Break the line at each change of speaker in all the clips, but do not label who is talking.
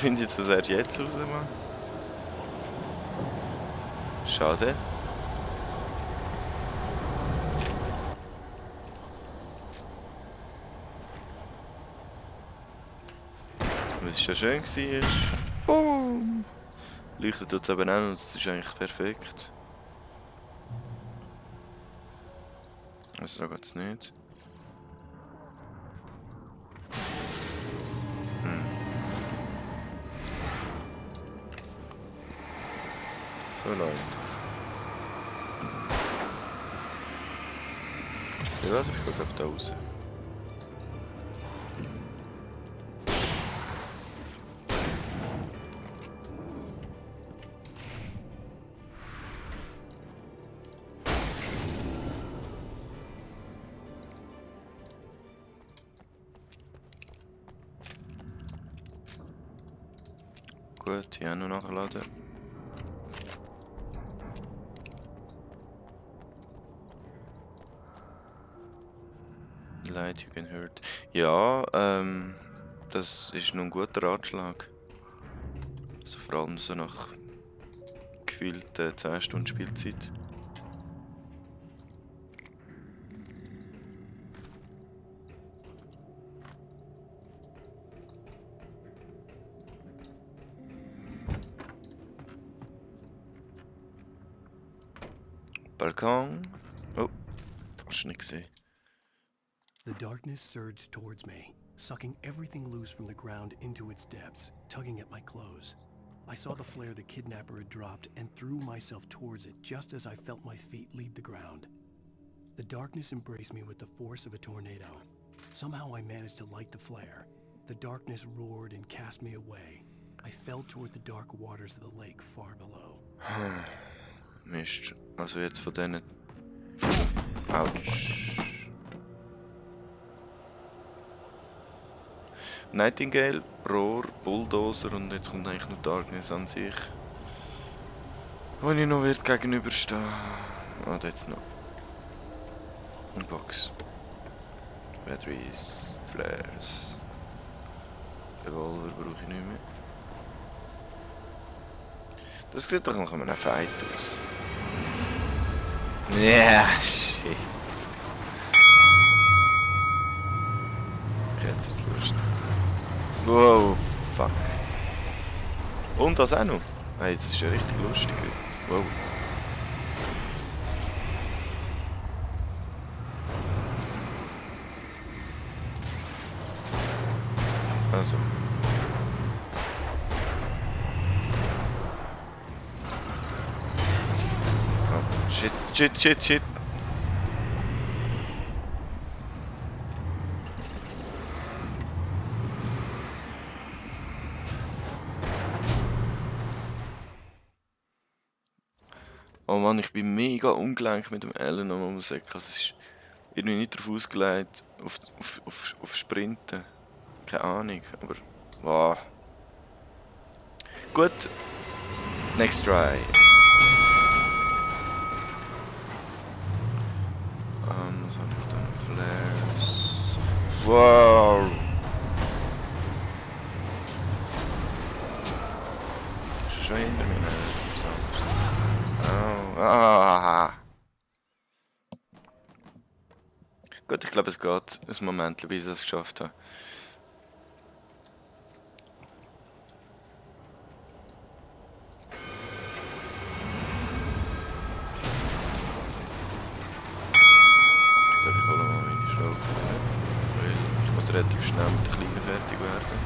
finde ich, dass er jetzt rausmacht. Schade. Was schon schön war. Boom! Leuchtet tut es eben auch und das ist eigentlich perfekt. Also da geht es nicht. So Leute. Ja, also ich gehe glaube da raus. Gut, hier auch noch nachladen. Light, you can hurt. Ja, das ist noch ein guter Ratschlag. Also vor allem so nach gefühlten 10 Stunden Spielzeit. Balkon. Oh, hast du nicht gesehen.
The darkness surged towards me, sucking everything loose from the ground into its depths, tugging at my clothes. I saw the flare the kidnapper had dropped and threw myself towards it just as I felt my feet leave the ground. The darkness embraced me with the force of a tornado. Somehow I managed to light the flare. The darkness roared and cast me away. I fell toward the dark waters of the lake far below.
Mist. Also jetzt von denen... Autsch. Nightingale, Rohr, Bulldozer und jetzt kommt eigentlich nur Darkness an sich. Wo ich noch wird gegenüberstehen. Ah, da jetzt noch. Eine Box. Batteries, Flares. Revolver brauche ich nicht mehr. Das sieht doch nach einem Fight aus. Ja, shit. Okay, jetzt wird's lustig. Wow, fuck. Und das auch noch? Hey, das ist ja richtig lustig. Wow. Also. Oh, shit, shit, shit, shit. Oh Mann, ich bin mega ungelenk mit dem Ellen am Musik. Also es ist irgendwie nicht darauf ausgelegt, auf Sprinten. Keine Ahnung, aber... Wow. Gut. Next try. Was habe ich da noch? Flares. Wow. Ist schon hinter mir? Ah. Gut, ich glaube, es geht ein Moment, bis ich es geschafft habe. Ich glaube, ich hole mal meine Schaufel. Weil ich muss relativ schnell mit der Kleinen fertig werden.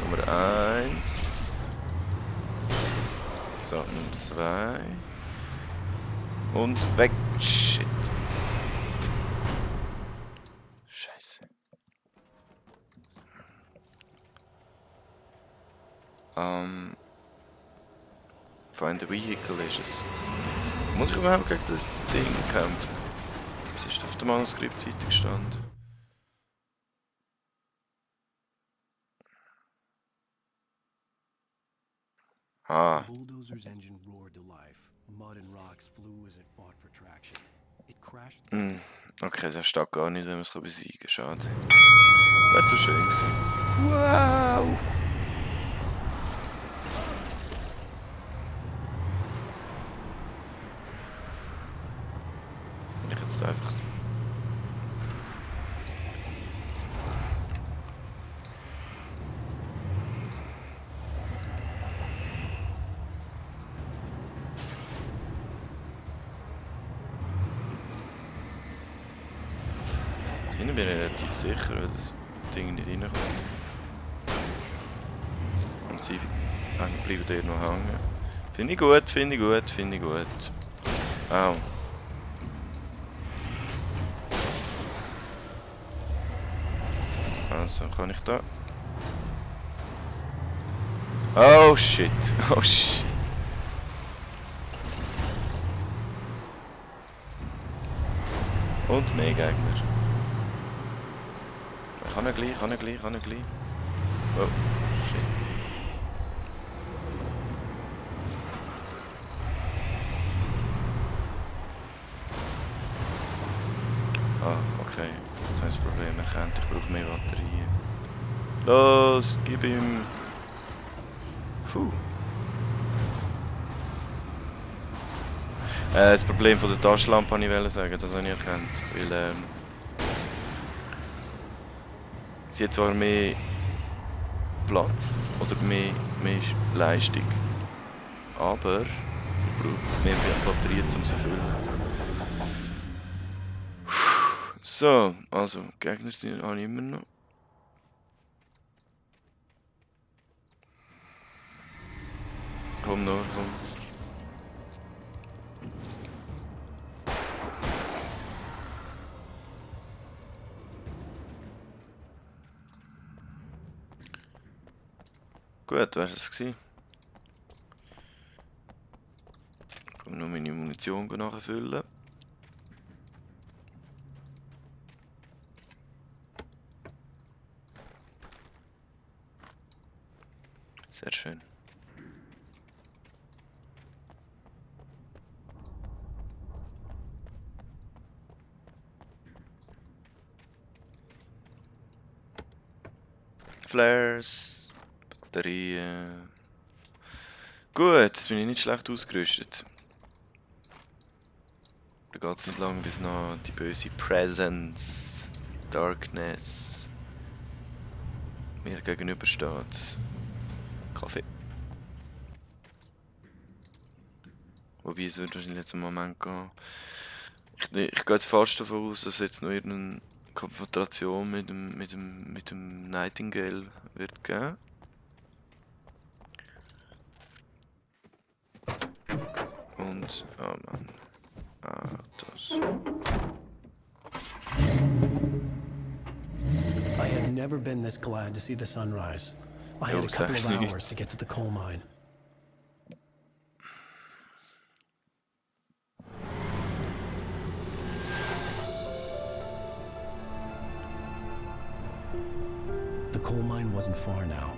Nummer 1. So, Nummer 2. Und weg. Shit. Scheiße. Find the vehicle ist es. Muss ich überhaupt gegen das Ding kämpfen? Was ist auf der Manuskriptseite gestanden? Ah.
The bulldozer's engine roared to life. Mud and rocks flew as it fought for traction. It crashed.
Okay, das steht gar nicht, wenn man es besiegen kann. Schade. Wäre zu schön gewesen. Wow! jetzt einfach. Hinten bin ich relativ sicher, weil das Ding nicht reinkommt. Und sie bleiben dort noch hängen. Finde ich gut, finde ich gut, finde ich gut. Au. Also, kann ich da... Oh shit, oh shit. Und mehr Gegner. Kann er gleich, kann er gleich, kann er gleich. Oh, shit. Ah, okay. Jetzt habe ich das Problem erkannt. Ich brauche mehr Batterien. Los, gib ihm. Puh. Das Problem von der Taschenlampe wollte ich sagen, das habe ich erkannt. Weil, sie hat zwar mehr Platz oder mehr Leistung, aber ich brauche mehr Batterien, um sie zu füllen. So, also, Gegner sind auch immer noch. Komm noch, komm. Gut, wär's es gewesen. Ich kann nur meine Munition nachfüllen. Sehr schön. Flares, Batterien. Gut, jetzt bin ich nicht schlecht ausgerüstet. Da geht es nicht lange, bis noch die böse Presence, Darkness mir gegenübersteht. Kaffee. Wobei es wird wahrscheinlich jetzt einen Moment gehen. Ich gehe jetzt fast davon aus, dass jetzt noch irgendeine Konfrontation mit dem Nightingale wird geben. Und, oh Mann. Das.
I had never been this glad to see the sunrise. I had a couple of hours to get to the coal mine. The coal mine wasn't far now.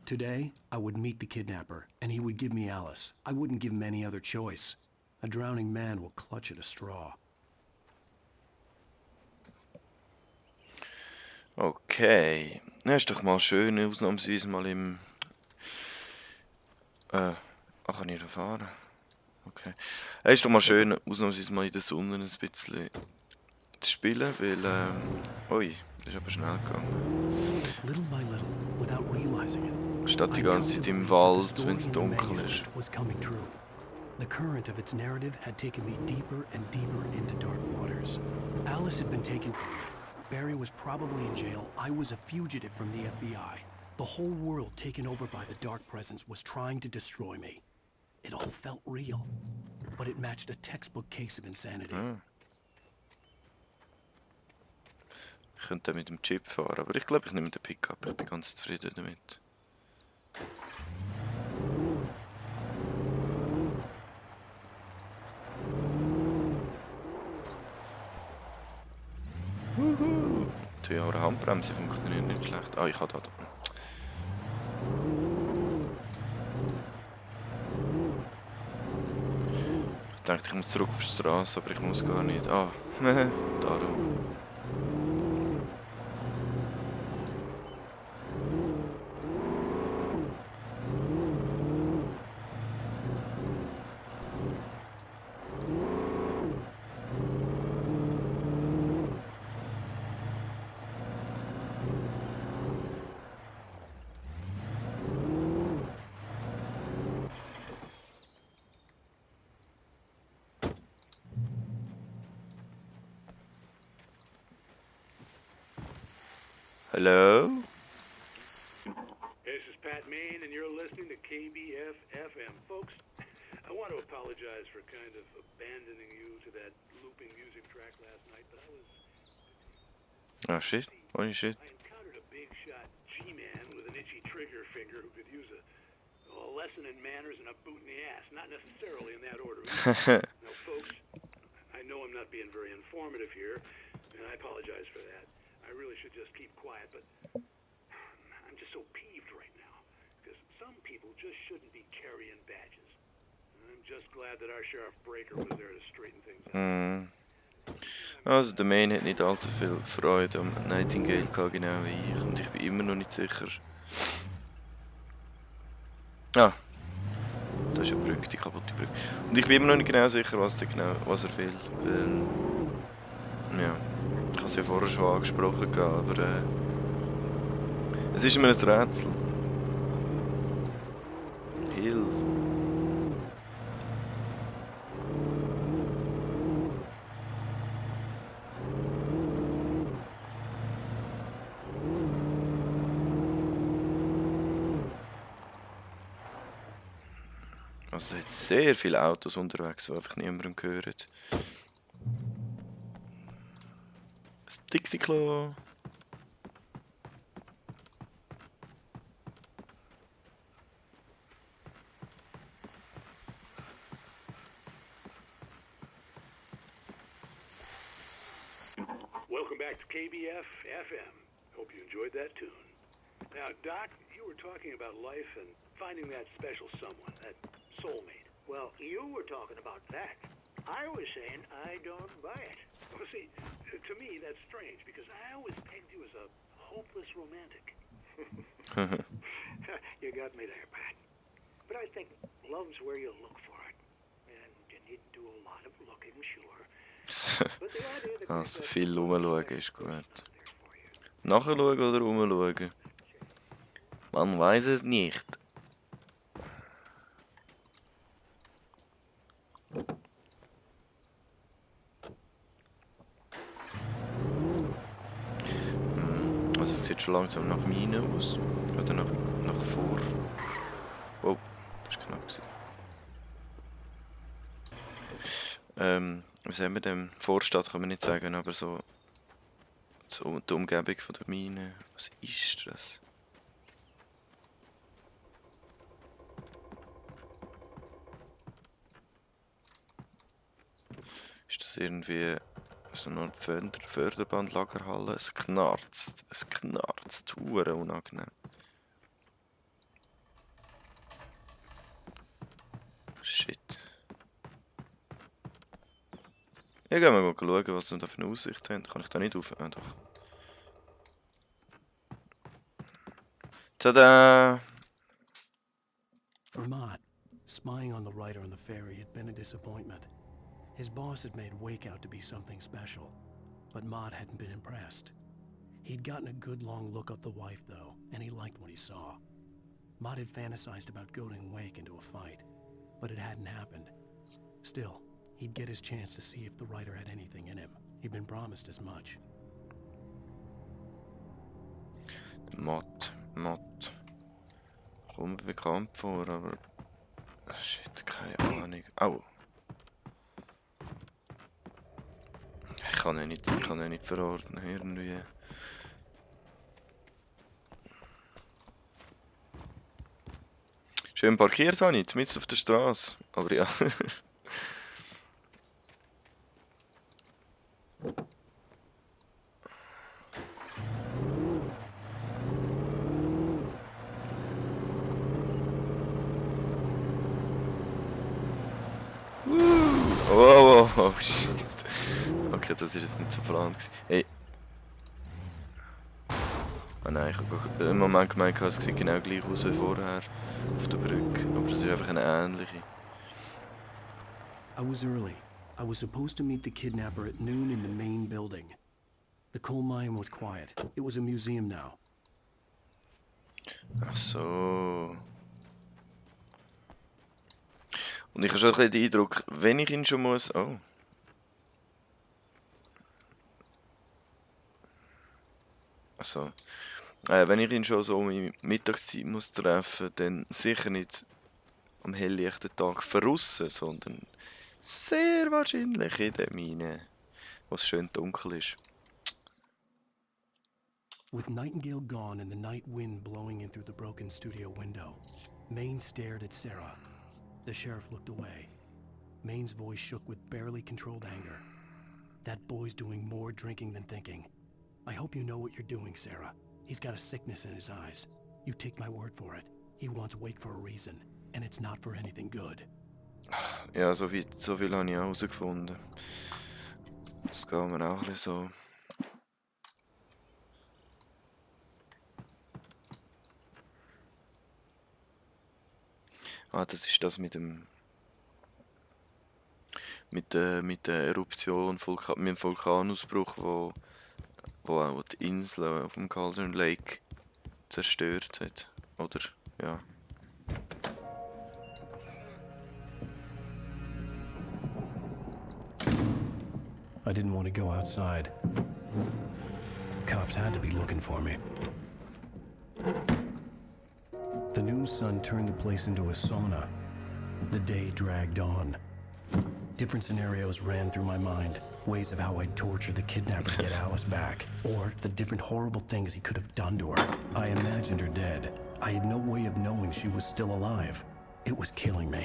Today, I would meet the kidnapper, and he would give me Alice. I wouldn't give him any other choice. A drowning man will clutch at a straw.
Okay. Ja, ist doch mal schön, ausnahmsweise mal im... Ach, kann ich da fahren? Okay. Es ist doch mal schön, ausnahmsweise mal in der Sonne ein bisschen zu spielen, weil... Ui, das ist aber schnell gegangen.
Little by little, without realizing it,
Statt die ganze Zeit im Wald, wenn es dunkel ist.
was coming true. The current of its narrative had taken me deeper and deeper into dark waters. Alice had been taken from me. Barry was probably in jail. I was a fugitive from the FBI. The whole world taken over by the Dark Presence was trying to destroy me. It all felt real, but it matched a textbook case of insanity.
Ich könnte mit dem Jeep fahren, aber ich glaube, ich nehme den Pickup. Ich bin ganz zufrieden damit. Die Handbremse funktioniert nicht schlecht. Ah, ich habe da. Ich dachte, ich muss zurück auf die Straße, aber ich muss gar nicht. Ah, darum. Hello?
Hey, this is Pat Main, and you're listening to KBF FM. Folks, I want to apologize for kind of abandoning you to that looping music track last night, but
Ah, shit. Holy shit.
I encountered a big shot G-man with an itchy trigger finger who could use a lesson in manners and a boot in the ass. Not necessarily in that order. Now, folks, I know I'm not being very informative here, and I apologize for that. I really should just keep quiet, but I'm just so peeved right now, because some people just shouldn't be carrying badges. And I'm just glad that our Sheriff Breaker was there to straighten things out.
Also, der Main hat nicht allzu viel Freude am Nightingale gehabt, genau wie ich. Und ich bin immer noch nicht sicher. Ah, das ist eine Brücke, die kaputte Brücke. Und ich bin immer noch nicht genau sicher, was er will. Weil, ja, ich habe es ja vorher schon angesprochen, aber es ist immer ein Rätsel. Hill. Also jetzt sehr viele Autos unterwegs, die einfach niemandem gehören. Das Dixie-Klo.
Welcome back to KBF FM. Hope you enjoyed that tune. Now, Doc, you were talking about life and finding that special someone, that soulmate.
Well, you were talking about that. I was saying I don't buy it.
Well, see, to me that's strange because I always pegged you as a hopeless romantic.
You got me there, Pat. But I think love's where you look for it. And you need to do a lot of looking, sure. But the idea that
Also viel rumschauen ist gut. Nachschauen oder rumschauen? Man weiß es nicht. Also es sieht schon langsam nach Mine aus. Oder nach vor. Oh, das war knapp gewesen. Was haben wir denn? Vorstadt kann man nicht sagen, aber so die Umgebung von der Mine. Was ist das? Ist das irgendwie so eine Förderbandlagerhalle? Es knarzt. Hure unangenehm. Shit. Ja, gehen wir mal schauen, was wir da für eine Aussicht haben. Kann ich da nicht auf? Ah, doch. Tada!
For Mott, spying on the writer on the ferry had been a disappointment. His boss had made Wake out to be something special, but Mott hadn't been impressed. He'd gotten a good long look at the wife, though, and he liked what he saw. Mott had fantasized about goading Wake into a fight, but it hadn't happened. Still, he'd get his chance to see if the writer had anything in him. He'd been promised as much.
Mott. Kommt mir bekannt vor, aber... Shit, keine Ahnung. Au! Ich kann ihn nicht verordnen, irgendwie. Schön parkiert habe ich, mitten auf der Straße. Aber ja. shit. Okay, das ist jetzt nicht so geplant gewesen. Hey. Ah nein, ich habe im Moment gemeint, es sieht genau gleich aus wie vorher auf der Brücke. Aber es ist einfach eine ähnliche.
I was early. I was supposed to meet the kidnapper at noon in the main building. The coal mine was quiet. It was a museum now.
Ach so. Und ich habe schon ein bisschen den Eindruck, wenn ich ihn schon muss... Oh. Also, wenn ich ihn schon so um die Mittagszeit muss treffen, dann sicher nicht am helllichten Tag verrissen, sondern sehr wahrscheinlich in der Mine, wo es schön dunkel ist.
With Nightingale gone and the night wind blowing in through the broken studio window, Maine stared at Sarah. The sheriff looked away. Maine's voice shook with barely controlled anger. That boy's doing more drinking than thinking. I hope you know what you're doing, Sarah. He's got a sickness in his eyes. You take my word for it. He wants Wake for a reason, and it's not for anything good.
Ja, so viel habe ich auch herausgefunden. Das geht mir auch ein bisschen so. Ah, das ist das mit dem... Mit der Eruption, mit dem Vulkanausbruch, wo auch die Insel auf dem Cauldron Lake zerstört hat. Oder? Ja.
I didn't want to go outside. Cops had to be looking for me. The noon sun turned the place into a sauna. The day dragged on. Different scenarios ran through my mind. Ways of how I'd torture the kidnapper to get Alice back. Or the different horrible things he could have done to her. I imagined her dead. I had no way of knowing she was still alive. It was killing me.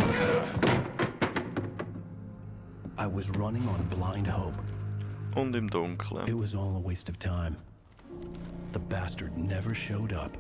I was running on blind hope.
Und im Dunkeln.
It was all a waste of time. The bastard never showed up.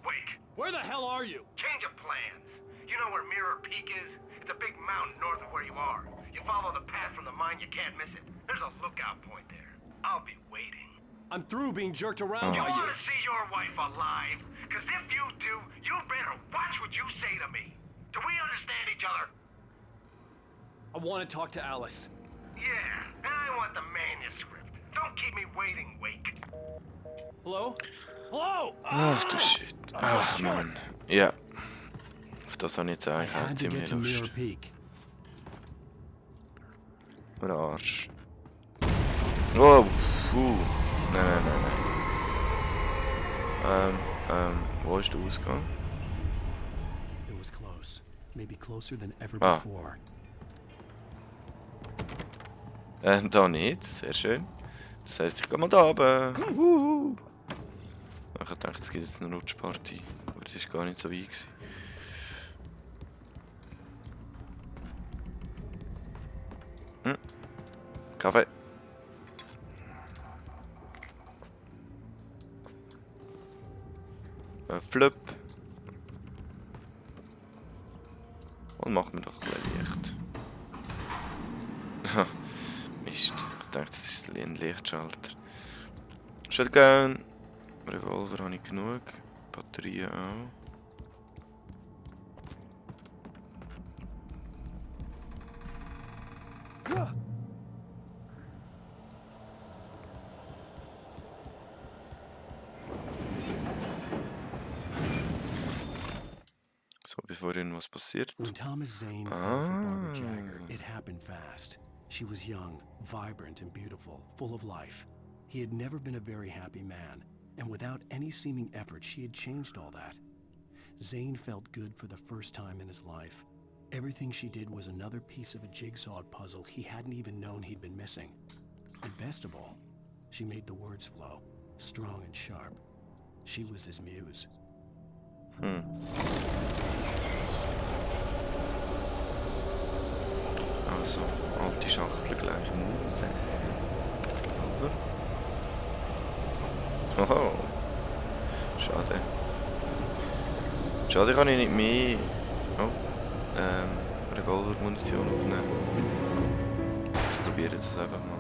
Wake,
Where the hell are you?
change of plans. You know where Mirror Peak is? It's a big mountain north of where you are. You follow the path from the mine, you can't miss it. There's a lookout point there. I'll be waiting.
I'm through being jerked around
You
by
want to see your wife alive? Because if you do, you better watch what you say to me. Do we understand each other?
I want to talk to Alice.
Yeah, and I want the manuscript. Don't keep me waiting, Wake.
Hello? Hello?
Ach du Shit. Ach Mann. Ja. Auf das habe ich jetzt
I
eigentlich auch
had to get
ziemlich
to Mirror
Lust.
Peak.
Oder Arsch. Oh, puh. Nein. Wo ist der Ausgang?
It was close. Maybe closer than ever
Ah.
before.
Da nicht. Sehr schön. Das heisst, ich gehe mal da runter. Ich dachte, es gibt jetzt eine Rutschparty. Aber das war gar nicht so weit gewesen. Kaffee. Flip. Und machen wir doch ein bisschen Licht. Mist. Ich dachte, das ist ein Lichtschalter. Shotgun. Revolver habe ich genug. Batterien auch. So, bevor irgendwas passiert.
When Thomas Zane fell for Barbara Jagger, it happened fast. She was young, vibrant, and beautiful, full of life. He had never been a very happy man, and without any seeming effort, she had changed all that. Zane felt good for the first time in his life. Everything she did was another piece of a jigsaw puzzle he hadn't even known he'd been missing. And best of all, she made the words flow, strong and sharp. She was his muse.
Also, alte Schachtel gleich Muse. Oder? Oh. Schade. Schade, kann ich nicht mehr Revolver-Munition aufnehmen. Ich probiere das einfach mal.